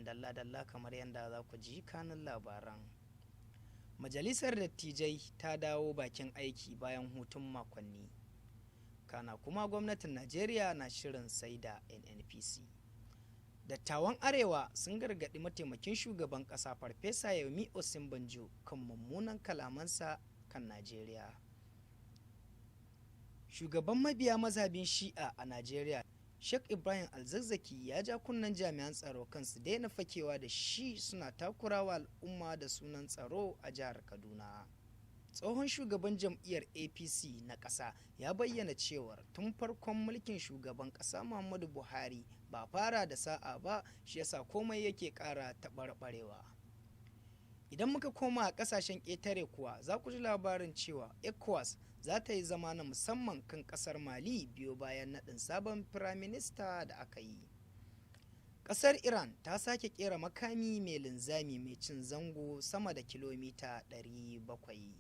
Dalla-dalla kamar yadda za ku ji kanun labaran. Majalisar Dattijai ta dawo bakin aiki bayan hutun makonni. Kana kuma gwamnatin Najeriya na shirin saida NNPC. Dattawan Arewa sun gargaɗi mataimakin shugaban ƙasa Farfesa Yemi Osinbajo kan mummunan kalamansa kan Najeriya. Shugaban mabiya mazhabin Shi'a a Najeriya, Sheikh Ibrahim Alzazzaki, ya ja kunnen jami'an tsaro kan su daina fakewa da shi suna takurawa al'umma da sunan tsaro a jihar Kaduna. Tsohon shugaban jam'iyyar APC na ƙasa ya bayyana cewar tun farkon mulkin shugaban ƙasa Muhammadu Buhari ba fara da sa'a ba, shi yasa komai yake ƙara taɓarɓarewa. Idan muka koma a ƙasashen ƙetare kuwa, za ku ji labarin cewa ECOWAS za ta yi zama na musamman kan ƙasar Mali biyo bayan naɗin sabon firaminista da aka yi. Ƙasar Iran ta sake ƙera makami mai linzami mai cin zango sama da kilomita 700.